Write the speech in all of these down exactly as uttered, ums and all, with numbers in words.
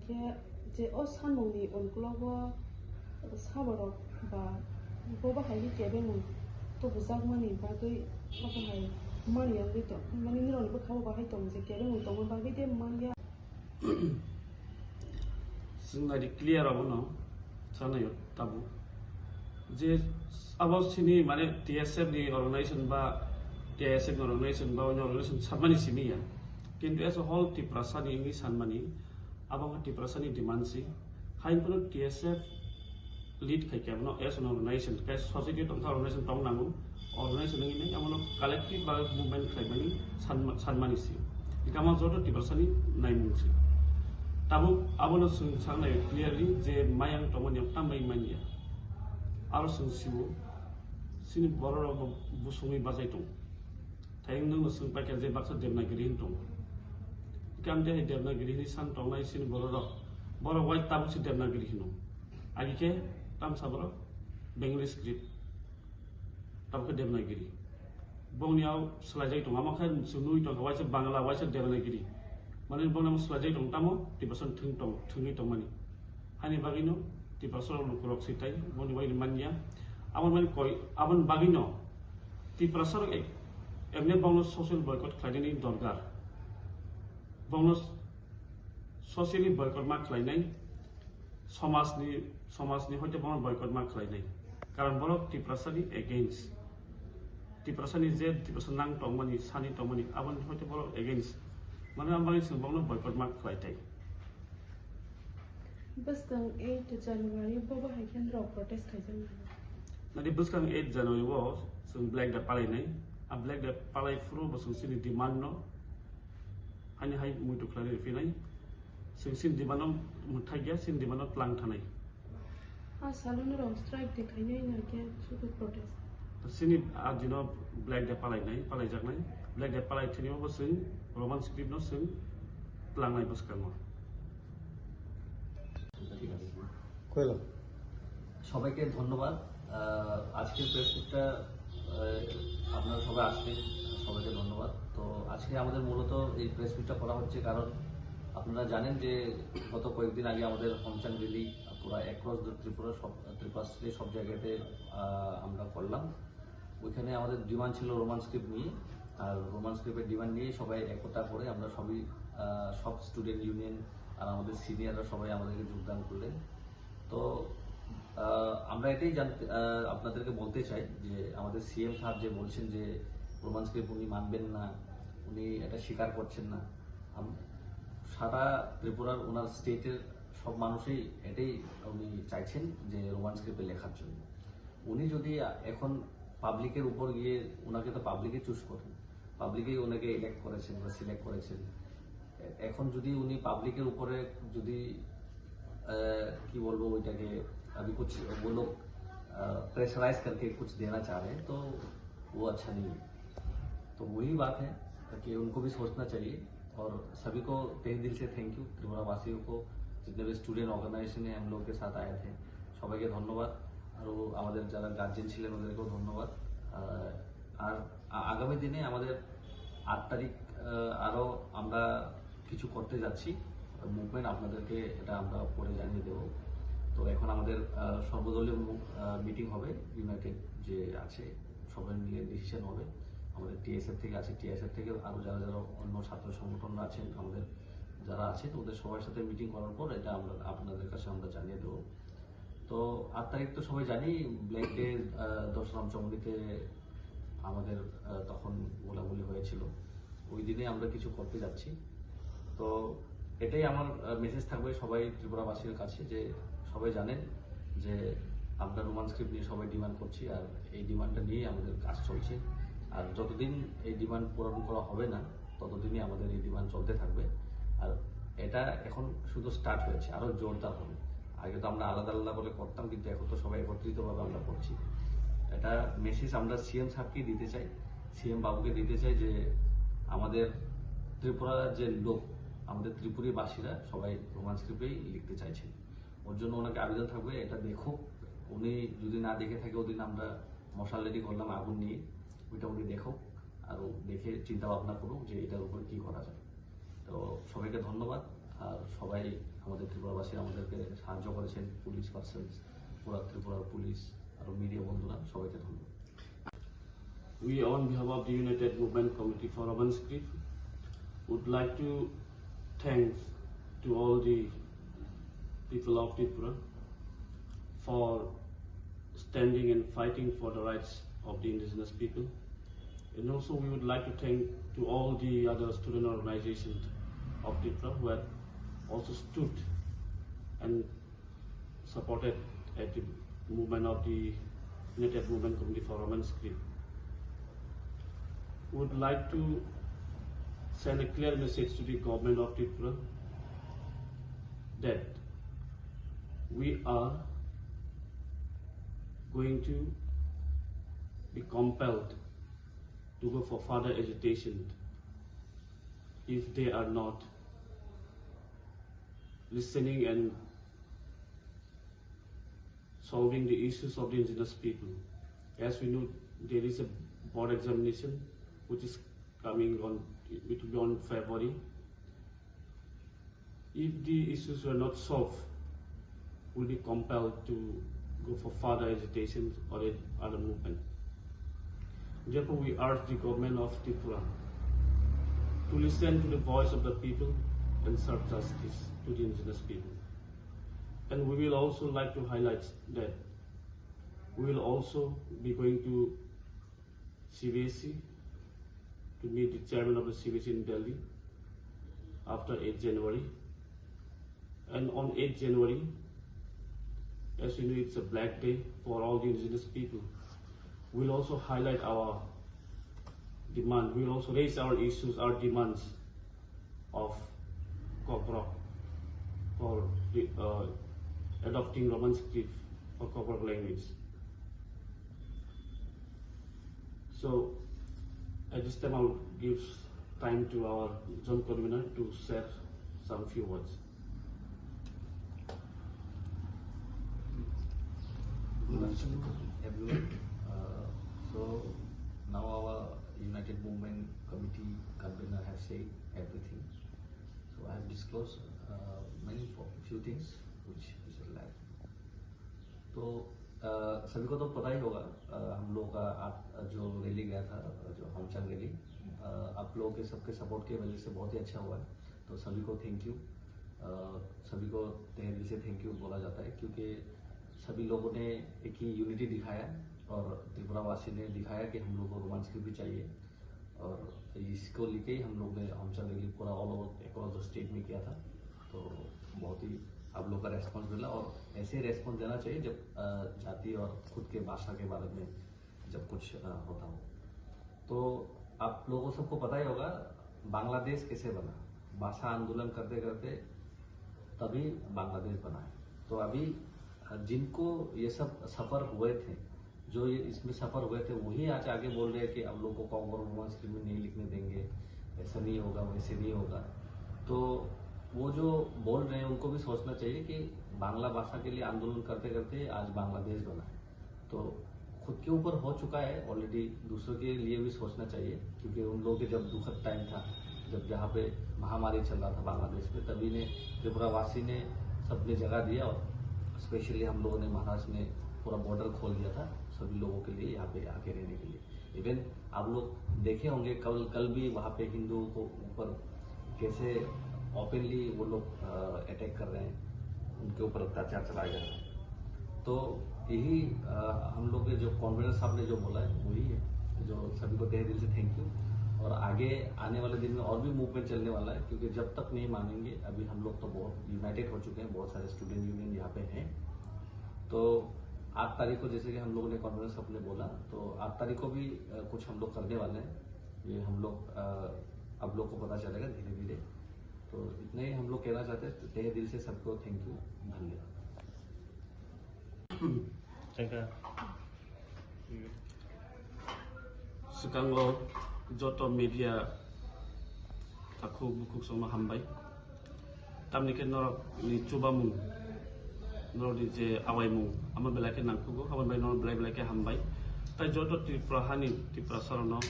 Khe je o samungni unklogo saborok ba bo bahai khe kebengmung tubujakmani bagwi obo hai mani wngwi tong, mani nirokni bwkhao bahai tong je kebengmung tongma bagwi de manya. Chwng naidi clear abono sanayo tabuk je abo sini mane T S F ni organization ba T I S F ni organization ba onyo organization samani simi ya, kintu as a whole Tiprasa ni wngwi sanmani abo wngkha Tiprasa ni demand si. Hai phano T S F lead khai khe abono as an organization, khe society tongkha organization tong nango, organization wngwi nai abono collective ba movement khlaimani sanma-, sanmani si. Hingkhe amo joto Tiprasani naimung si. Tabuk abono chwng sanai clearly je mayang tongmani tambai manya. Aro chwng siwo sini bororok bo busungwi bachai tong. Tei nwngno chwng paikha je baksa Devanagiri hin tong. Hingkhe amtwi hai Devanagiri hini san tongnai sini bororok. Borok wai tabuk si Devanagiri hino. Agi khe tamsa borok Bengali script. Tabuk khe Devanagiri. Bongni ao swlaijak tongo. Ama khe chwng nugwi tongkha waisa Bangla, waisa Devanagiri. Mane bongni amo swlaijak tongo tamo Tiprasa thwng tong, thwngwi tongmani. Hani bagwino Tiprasa rok lukurok si tai boni bagwino manya. Abo mani koi, aboni bagwino Tiprasa rok ek-, emne bongno social boycott khlainani dorkar. Bongno socially boycott ma khlainai, somajni, somajni hoite bono boycott ma khlainai. Karon borok Tiprasani against. Tiprasani je Tiprasa nang tongmani, sani tongmani, aboni hoite borok against. Mane ang bagwi chwng bongno boycott ma khlai tai. Bwskang eight January bo bahai khe norok protest khaijak nai. Nadi bwskang eight January o chwng Black Day palainai. A Black Day palai phuru bo chwng chini demand no hani hai muitu khlai rw phinai. Chwng chini demand no mwthai ya, chini demand no tlang thanai. A salo norok strike de khainai na khe sudu protest? Chini a dino Black Day palainai, palaijaknai. Black Day palai thini bo chwng Roman script no chwng tlangnai bwskango. ঠিক আছে। কইলাম। সবাইকে ধন্যবাদ। আহ, আজকের প্রেস মিটটা, আহ, আপনারা সবাই আসলেন, সবাইকে ধন্যবাদ। তো আজকে আমাদের মূলত এই প্রেস মিটটা করা হচ্ছে কারণ আপনারা জানেন যে গত কয়েকদিন আগে আমাদের হমচাং র্যালি পুরা across the ত্রিপুরা সব, ত্রিপুরা স্টেটে সব জায়গাতে, আহ, আমরা করলাম। ওইখানে আমাদের ডিমান্ড ছিল রোমান স্ক্রিপ্ট নিয়ে, আর রোমান স্ক্রিপ্টের ডিমান্ড নিয়ে সবাই একতা করে আমরা সবই, আহ, সব স্টুডেন্ট ইউনিয়ন আর আমাদের সিনিয়ররা সবাই আমাদেরকে যোগদান করলেন। তো, আহ, আমরা এটাই জানতে, আহ, আপনাদেরকে বলতে চাই যে আমাদের সিএম সাহেব যে বলছেন যে রোমান স্ক্রিপ্ট উনি মানবেন না, উনি এটা স্বীকার করছেন না। আম-, সারা ত্রিপুরার ওনার স্টেটের সব মানুষই এটাই উনি চাইছেন যে রোমান স্ক্রিপ্টে লেখার জন্য। উনি যদি এখন পাবলিকের উপর গিয়ে, ওনাকে তো পাবলিকে চুজ করেন, পাবলিকেই ওনাকে ইলেক্ট করেছেন বা সিলেক্ট করেছেন। এ-, এখন যদি উনি পাবলিকের উপরে যদি, আহ, কি বলবো ওইটাকে, अभी कुछ वो लोग, अ, प्रेशराइज करके कुछ देना चाह रहे हैं, तो वो अच्छा नहीं है। तो वही बात है कि उनको भी सोचना चाहिए। और सभी को तहे दिल से थैंक यू, त्रिपुरा वासियों को, जितने भी स्टूडेंट ऑर्गेनाइजेशन है हम लोग के साथ आए थे, সবাইকে ধন্যবাদ। আরও আমাদের যারা গার্জিয়ান ছিলেন ওদেরকেও ধন্যবাদ। আহ, আর আ-, আগামী দিনে আমাদের আট তারিখ, আহ, আরও আমরা কিছু করতে যাচ্ছি, মুভমেন্ট, আপনাদেরকে এটা আমরা পরে জানিয়ে দেব। তো এখন আমাদের, আহ, সর্বদলীয় মু-, আহ, মিটিং হবে, ইউনাইটেড যে আছে সবাই মিলে ডিসিশন হবে। আমাদের টিএসএফ থেকে আছে, টিএসএফ থেকে আরও যারা যারা অন্য ছাত্র সংগঠনরা আছেন, আমাদের যারা আছেন, ওদের সবার সাথে মিটিং করার পর এটা আমরা আপনাদের কাছে আমরা জানিয়ে দেবো। তো আট তারিখ তো সবাই জানি, ব্ল্যাক ডে, আহ, দশরাম চমনিতে আমাদের, আহ, তখন গোলাগুলি হয়েছিল। ওই দিনে আমরা কিছু করতে যাচ্ছি। তো এটাই আমার, আহ, মেসেজ থাকবে সবাই ত্রিপুরাবাসীর কাছে, যে সবাই জানেন যে আমরা রোমান স্ক্রিপ্ট নিয়ে সবাই ডিমান্ড করছি, আর এই ডিমান্ডটা নিয়েই আমাদের কাজ চলছে। আর যতদিন এই ডিমান্ড পূরণ করা হবে না, ততদিনই আমাদের এই ডিমান্ড চলতে থাকবে। আর এটা এখন শুধু স্টার্ট হয়েছে, আরও জোরদার হবে। আগে তো আমরা আলাদা আলাদা করে করতাম, কিন্তু এখন তো সবাই একত্রিতভাবে আমরা করছি। এটা মেসেজ আমরা সিএম সাহেবকে দিতে চাই, সিএম বাবুকে দিতে চাই যে আমাদের ত্রিপুরার যে লোক, আমাদের ত্রিপুরীবাসীরা সবাই রোমান স্ক্রিপ্টেই লিখতে চাইছেন। ওর জন্য ওনাকে আবেদন থাকবে, এটা দেখুক। উনি যদি না দেখে থাকে, ওদিন আমরা মশাল রেডি করলাম আগুন নিয়ে, ওইটা উনি দেখুক, আর ও দেখে চিন্তা ভাবনা করুক যে এটার উপর কি করা যায়। তো সবাইকে ধন্যবাদ, আর সবাই আমাদের ত্রিপুরাবাসী আমাদেরকে সাহায্য করেছেন, পুলিশ পার্সন, পুরা ত্রিপুরার পুলিশ, আরও মিডিয়া বন্ধুরা, সবাইকে ধন্যবাদ। We, on behalf of the United Movement Committee for Urban Script, would like to thanks to all the people of Tripura for standing and fighting for the rights of the indigenous people. And also we would like to thank to all the other student organizations of Tripura who have also stood and supported at the movement of the United Movement Committee for Urban Script. Would like to send a clear message to the government of Tripura that we are going to be compelled to go for further agitation if they are not listening and solving the issues of the indigenous people. As we know, there is a board examination which is coming on, it will be on February. If the issues were not solved, we'll be compelled to go for further agitations or a other movement. Therefore, we urge the government of Tripura to listen to the voice of the people and serve justice to the indigenous people. And we will also like to highlight that we will also be going to C B S E to meet the chairman of the C B S E in Delhi after eighth January. And on eighth January, as you know, it's a black day for all the indigenous people. We'll also highlight our demand. We'll also raise our issues, our demands of Kokborok for the, uh, adopting Roman script for Kokborok language. So, at this time, I will give time to our joint convener to share some few words. Good afternoon, everyone. Uh, so now our United Movement Committee convener has said everything. So I have disclosed uh, many fo- few things which we should like. तो uh, सभी को तो पता ही होगा, uh, हम लोग का आप जो रैली गया था, जो हमचंग रैली, uh, आप लोगों के सबके सपोर्ट की वजह से बहुत ही अच्छा हुआ है। तो सभी को थैंक यू। सभी को तहे दिल से थैंक यू बोला जाता है, क्योंकि सभी लोगों ने एक ही यूनिटी दिखाया और त्रिपुरा वासी ने दिखाया कि हम लोग को रोमांस की भी चाहिए। और इसको लेके ही हम लोग ने हमचंग रैली पूरा all over across the state में किया था। तो बहुत ही आप लोग का रेस्पॉन्स मिला और ऐसे ही रेस्पॉन्स देना चाहिए जब अ, जाति और खुद के भाषा के बारे में जब कुछ अ, होता हो। तो आप लोगों सबको पता ही होगा बांग्लादेश कैसे बना। भाषा आंदोलन करते करते तभी बांग्लादेश बना है। तो अभी अ, जिनको ये सब सफ़र हुए थे, जो ये इसमें सफ़र हुए थे, वही आज आगे बोल रहे हैं कि हम लोग को कॉकबोरोक रोमन स्क्रिप्ट में नहीं लिखने देंगे, ऐसा नहीं होगा, वैसे नहीं होगा। तो वो जो बोल रहे हैं उनको भी सोचना चाहिए कि बांग्ला भाषा के लिए आंदोलन करते करते आज बांग्लादेश बना है। तो खुद के ऊपर हो चुका है ऑलरेडी, दूसरों के लिए भी सोचना चाहिए, क्योंकि उन लोगों के जब दुखद टाइम था, जब जहाँ पे महामारी चल रहा था बांग्लादेश में, तभी ने त्रिपुरा वासी ने सबने जगह दिया और स्पेशली हम लोगों ने महाराष्ट्र में पूरा बॉर्डर खोल दिया था सभी लोगों के लिए यहाँ पे आके रहने के लिए। इवन आप लोग देखे होंगे कल कल भी वहाँ पे हिंदुओं को ऊपर कैसे ओपनली वो लोग अटैक कर रहे हैं, उनके ऊपर अत्याचार चलाया जा रहा है। तो यही अ, हम लोग के जो कॉन्वेनर साहब ने जो बोला है वही है, जो सभी को तहे दिल से थैंक यू। और आगे आने वाले दिन में और भी मूवमेंट चलने वाला है, क्योंकि जब तक नहीं मानेंगे, अभी हम लोग तो बहुत यूनाइटेड हो चुके हैं, बहुत सारे स्टूडेंट यूनियन यहाँ पे हैं। तो आठ तारीख को जैसे कि हम लोगों ने कॉन्वेनर साहब ने बोला, तो आठ तारीख को भी अ, कुछ हम लोग करने वाले हैं। ये हम लोग अ, आप लोग को पता चलेगा धीरे धीरे। तो इतना ही हम लोग कहना चाहते हैं, तहे दिल से सबको थैंक यू, धन्यवाद। Thank you. Swkango joto media takhuk bukhuk songno hambai. Tamni khe norokni chubamung, norokni je awaimung, amo belai khe nangkhugo, abo bai norok belai belai khe hambai. Tai joto Tripura hani Tiprasa rokno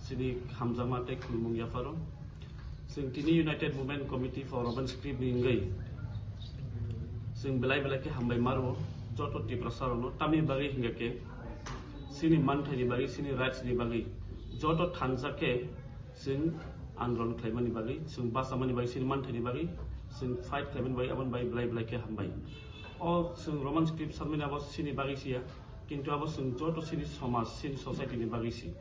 chini hamjakma tei khulumung yapharo. Chwng tini United Movement Committee for Roman Script ni wngwi Chwng belai belai khe hambai maro joto Tiprasa rokno, tamni bagwi hingkha khe chini manthaini bagwi, chini rights ni bagwi joto thansa khe chwng andolon khlaimani bagwi, chwng bachamani bagwi, chini manthaini bagwi chwng fight khlaimani bagwi, aboni bagwi belai belai khe hambai. O chwng Roman script sanmani abo chini bagwi siya, kintu abo chwng joto chini somaj, chini society ni bagwi si.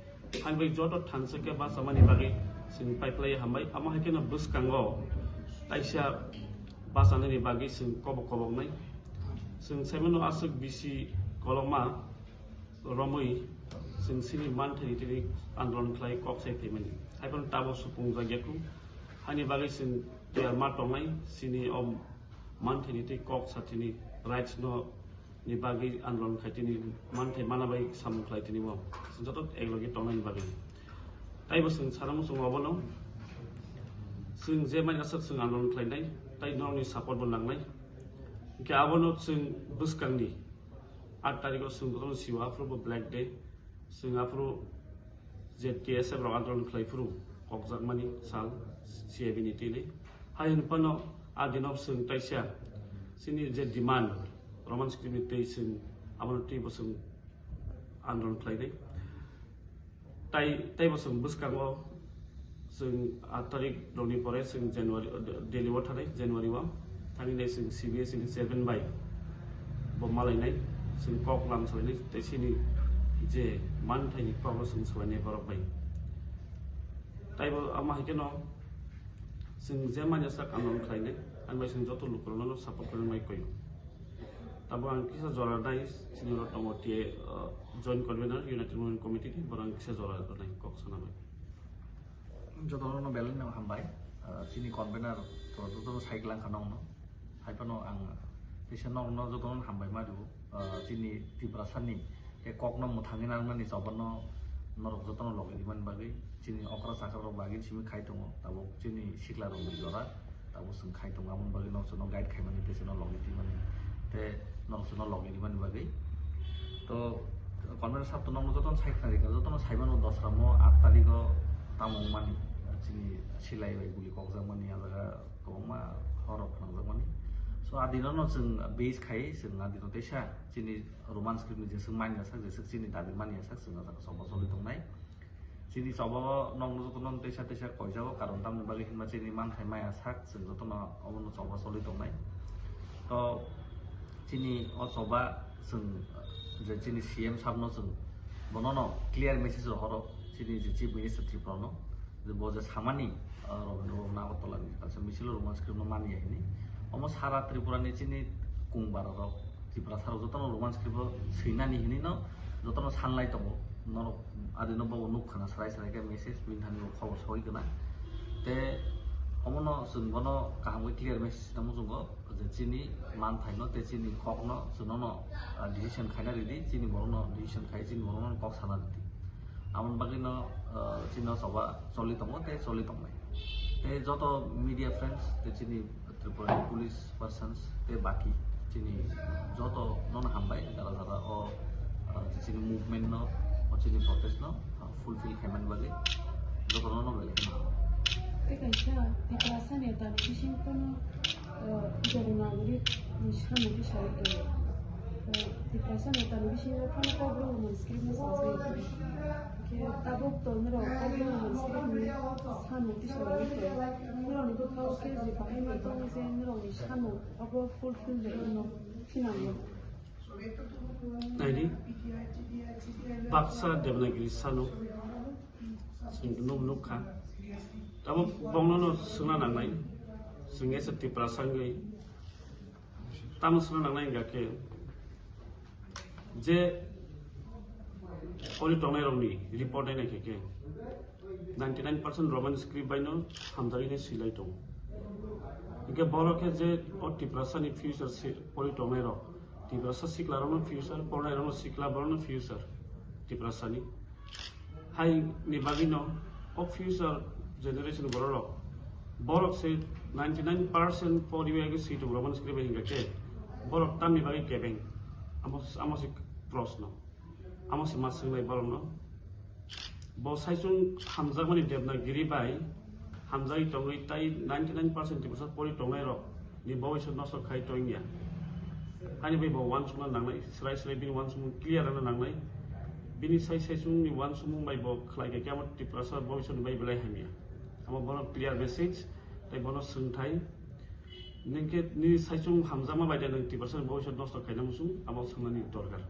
Hambai joto thansa khe bachamani bagwi chwng paiplai hambai. Amo hai kheno bwskango taisa bachanani bagwi chwng kobok koboknai. Chwng saimano aswk bisi kolokma romwi chwng chini manthaini tini andolon khlai kok sai phaimani. Haiphano tabo supung jak yakung. Hani bagwi chwng tiyar ma tongnai chini o manthaini tei kok sa tini rights no ni bagwi andolon khai tini manthai mana bai samung khlai tini bo chwng joto ek loge tongnani bagwi. Taibo chwng sana muchungo obono chwng je mani aswk chwng andolon khlainai tei norokni support bo nangnai. Hingkhe abono chwng bwskangni aat tarikh o chwng jotono siwo aphuru bo Black Day. Chwng aphuru je T S F rok andolon khlai phuru kokjakmani sal C A B ni twi le. Hai hwn phano a dino chwng taisa chini je demand Roman script ni twi chwng abono twi bo chwng andolon khlai nai. Tai, tai bo chwng bwskango chwng aat tarikh rokni pore chwng January, Delhi o thanai January o. Thangwi nai chwng C B S E ni chairman bai bo malainai, chwng kok lam salainai, tei chini je manthaini kok rok chwng salainai borok bai. Taibo ama hai kheno chwng je manya sak andolon khlainai, ani bai chwng joto lukurokno support khlainai koi. Tabo ang kisa jora nai, chini oro tongo T A, uh, joint convener, United Movement Committee ni, borok ang kisa jora nai kok sana bai. Jotono belai no hambai, uh, chini convener to jotono cycle ang khano no. Hai phano ang kisa no no jotono hambai ma du, uh, chini Tiprasa ni e kok no mwthangwi nang nani choba no norok jotono logi di man bagwi. Chini okra chakra rok bagwi simi khai tongo, tabuk chini sikla rok ni jora, tabuk chwng khai tongo, aboni bagwi norok chwngno guide khaimani tei chwngno logi twimani tei norok chwngno logi rimani bagwi. To convener sir to nokno jotono sai khna rikha, jotono saimano dosra mo aat tarikh o tamo wngmani chini silai bai guli kokjakmani a jaga kwbangma horror phnangjakmani. So a dino no chwng base khai chwng a dino teisa chini Roman script ni jeswk manya sak, jeswk chini dabi manya sak chwng a jaga choba choli tongnai. Chini choba o nokno jotono teisa teisa koijago, karon tamni bagwi hinba chini manthai maya sak chwng jotono omono choba choli tongnai. To chini o choba chwng je chini C M sabno chwng bonono clear message rohoro chini je Chief Minister Tripura no, je bo je samani, ah, Rabindra Bhaban Agartala ni kaisa misil o Roman script no manya hini. Omo sara Tripura ni chini kung bara rok Tiprasa rok jotono Roman script o swinani hinwi no jotono sanlai tongo. Norok adino bobo nuk khna srai srai khe message bini thani bo khobor soi khna. Te omono chwng bono kaham khe clear message tamo chwngo je chini manthaino tei chini kokno chwngno no, ah, decision khaina ridi, chini borokno decision khai chini borokno kok sana ridi. Aboni bagwino, ah, chini o choba choli tongo tei choli tongnai. Tei joto media friends tei chini Tripura ni police persons tei baki chini joto nono hambai jara jara o, ah, chini movement no, o chini protest no, ah, fulfill khaimani bagwi joto nono belai kheno. Tei kaisa Tiprasa ni dabi bising phano, ah, Devanagari ni samung tisari tongo. Ah, Tiprasa ni dabi bisingo phano Kokborok Roman script no sajai. Khe tabuk to norok Kokborok Roman script ni samung tisari tongo. Norokni bwkhao khe je bahai tongo je norokni samung Abo fulfill de ino phinango. Naidi, baksa Devanagiri sano, sing nuk nuk kha. Tamo bongno no suna nangnai, sing ese Tiprasa wngwi. Tamo suna nangnai hingga khe, je poli tongnai rokni report nai nai khe khe, ninety nine percent Roman script bai no hamjagwi nai swilai tongo. Hingke borok khe je o Tiprasa ni future si-, pori tongnai rok, Tiprasa sikla rok no future, pornai rok no sikla borok no future Tiprasa ni. Hai ni bagwi no o future generation borok rok, borok se ninety nine percent pori bai si tongo Roman script bai hingke khe borok tamni bagwi kebeng? Amo, amo se proshno. Amo se ma swngnai borokno. Bo saichung hamjakmani Devanagiri bai hamjagwi tongwi tai ninety nine percent Tiprasa pori tongnai rok ni bowisa nosto khai tongya. Ani bai bo uansukna nangnai, srai srai bini uansukmung clear wngna nangnai. Bini sai saichungni uansukmung bai bo khlai khe khe amo Tiprasa bobiswtni bai belai hamya. Amo bono clear message, tei bono swngthai. Nwng khe nini saichung hamjakma bai de nwng Tiprasani bobiswt nosto khaina muchung, amo swngnani dorkar.